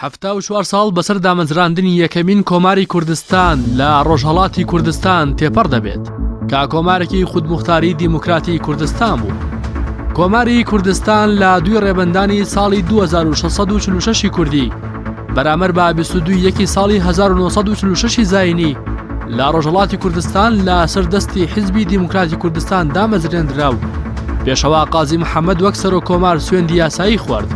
74 ساڵ بەسەر دامەزراندنی یەکەمین کۆماری کوردستان لە ڕۆژهەڵاتی کوردستان تێپەڕ دەبێت کە کۆمارێکی خودموختاری دیموکراتی کوردستان بوو. کۆماری کوردستان لە دووی ڕێبەندانی ساڵی 2646 کوردی بەرامبەر بە 22 یەکی ساڵی 1946 زایینی لە ڕۆژهەڵاتی کوردستان لە سەر دەستی حیزبی دیموکراتی کوردستان دامەزرێندرا و پێشەوا قازی محەممەد وەک سەرۆک کۆمار سوێندی یاسایی خوارد.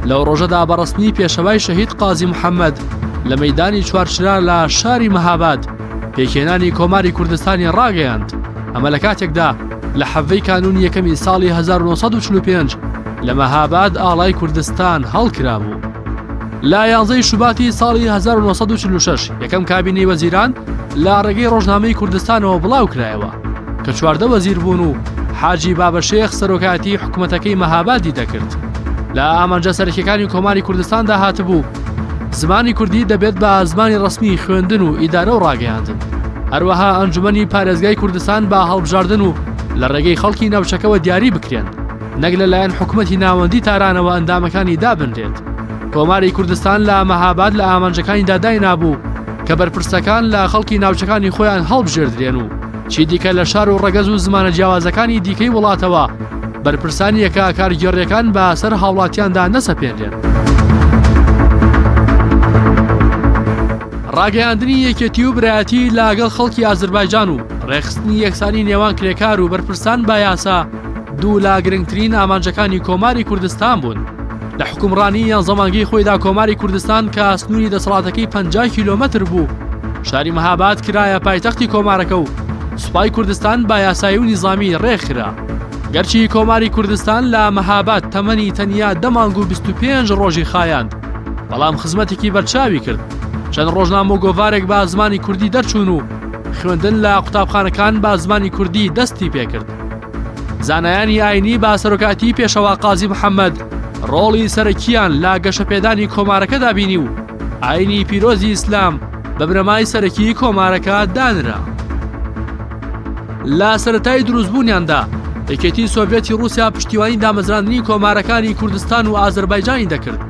لەو ڕۆژەدا بە ڕەسمی پێشەوای شەهید قازی محەممەد لە مەیدانی چوارچرا لە شاری مەهاباد پێکهێنانی کۆماری کوردستانی ڕاگەیاند. ئەمە لە کاتێکدا لە حەڤەی کانوونی یەکەمی ساڵی 1945 لە مەهاباد ئاڵای کوردستان هەڵکرابوو. لە یانزەی شوباتی ساڵی 1946 یەکەم کابینەی وەزیران لە ڕێگەی ڕۆژنامەی کوردستانەوە بڵاو کرایەوە کە 14 وەزیر بوون و حاجی بابە شێخ سەرۆکایەتی حکوومەتەکەی مەهابادی دەکرد. لە ئامانجە سەرەکیەکانی کۆماری کوردستاندا هاتبوو زمانی کوردی دەبێت بە زمانی ڕەسمی خوێندن و ئیدارە و ڕاگەیاندن. هەروەها ئەنجومەنی پارێزگای کوردستان بە هەڵبژاردن و لە ڕێگەی خەڵکی ناوچەکەوە دیاری بکرێن. نەک لەلایەن حکومەتی ناوەندی تارانەوە ئەندامەکانی دابنرێت. کۆماری کوردستان لە مەهاباد لە ئامانجەکانیدا داینابوو کە بەرپرسەکان لە خەڵکی ناوچەکانی خۆیان هەڵبژێردرێن و چیدیکە لە شار و ڕەگەز و زمانە جیاوازەکانی دیکەی وڵاتەوە بەرپرسانی یەکە کارگێڕیەکان بە سەر هاوڵاتیاندا نەسەپێنرێن. ڕاگەیاندنی یەکێتی و برایەتی لاگەڵ خەڵکی ئازربایجان و ڕێکخستنی یەکسانی نێوان کرێکار و بەرپرسان بە یاسا دوو لە گرنگترین ئامانجەکانی کۆماری کوردستان بوون. لە حوکمڕانی یانزە مانگەی خۆیدا کۆماری کوردستان کە سنووری دەسەڵاتەکەی 50 کیلۆمەتر بوو، شاری مەهاباد کرایە پایتەختی کۆمارەکە و سوپای کوردستان بە یاسایی و نیزامی ڕێکخرا. گەرچی کۆماری کوردستان لە مەهاباد تەمەنی تەنیا دە مانگ و 25 ڕۆژی خایاند، بەڵام خزمەتێکی بەرچاوی کرد. چەند ڕۆژنامە و گۆڤارێک بە زمانی کوردی دەرچوون و خوێندن لە قوتابخانەکان بە زمانی کوردی دەستی پێکرد. زانایانی ئاینی بە سەرۆکایەتی پێشەوا قازی محەممەد ڕۆڵی سەرەکییان لە گەشەپێدانی کۆمارەکەدا بینی و ئاینی پیرۆزی ئیسلام بە بنەمای سەرەکی کۆمارەکە دانرا. لە سەرەتای دروستبوونیاندا یەکێتی سۆڤێتی ڕووسیا پشتیوانی دامەزراندنی کۆمارەکانی کوردستان و ئازەربایجانی دەکرد،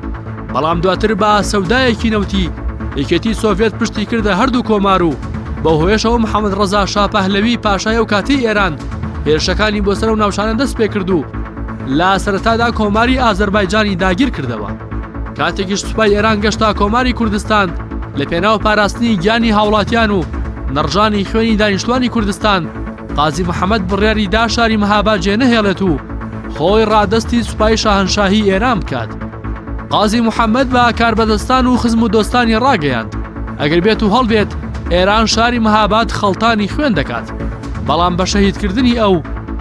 بەڵام دواتر بە سەودایەکی نەوتی یەکێتی سۆڤێت پشتی کردە هەردوو کۆمار و بەو هۆیەشەوە محەممەد ڕەزا شا پەهلەوی پاشای ئەو کاتەی ئێران هێرشەکانی بۆ سەر ئەو ناوچانە دەست پێکرد و لە سەرەتادا کۆماری ئازەربایجانی داگیر کردەوە. کاتێکیش سوپای ئێران گەشتا کۆماری کوردستان لە پێناو پاراستنی گیانی هاوڵاتیان و نەڕژانی خوێنی دانیشتوانی کوردستان قازی محەمەد بڕیاری دا شاری مەهاباد جێ نەهێڵێت و خۆی ڕادەستی سوپای شاهنشاهی ئێران بکات. قازی محەمەد بە کاربەدەستان و خزم و دۆستانی ڕاگەیاند ئەگەر بێت و هەڵبێت ئێران شاری مەهاباد خەڵتانی خوێن دەکات، بەڵام بە شەهیدکردنی ئەو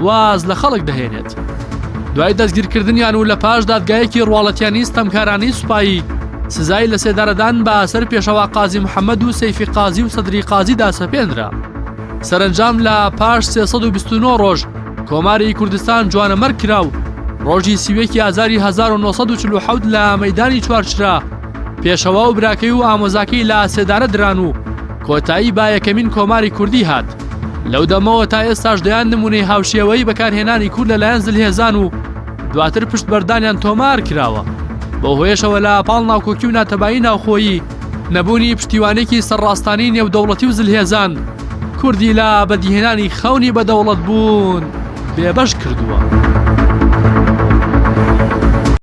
واز لە خەڵک دەهێنێت. دوای دەستگیرکردنیان و لە پاش دادگایەکی ڕواڵەتیانی ستەمکارانەی سوپایی سزای لەسێدارەدان بە سەر پێشەوا قازی محەمەد و سەیفی قازی و سەدری قازیدا سەپێنرا. سەرەنجام لە پاش 329 ڕۆژ کۆماری کوردستان جوانەمەرگ کرا و ڕۆژی 31 ئازاری 1947 لە مەیدانی چوارچرا پێشەوا و براکەی و ئامۆزاکەی لە سێدارە دران و کۆتایی با یەکەمین کۆماری کوردی هات. لەو دەمەوە تا ئێستاش دەیان نمونەی هاوشێوەی بەکارهێنانی کورد لەلایەن زلهێزان و دواتر پشت بەردانیان تۆمار کراوە. بەو هۆیەشەوە لە پاڵ ناکۆکی و ناتەبایی ناوخۆیی، نەبوونی پشتیوانێکی سەرڕاستانەی نێودەوڵەتی و زلهێزان، کوردی لە بەدیهێنانی خەونی بەدەوڵەتبوون بێبەش کردووە.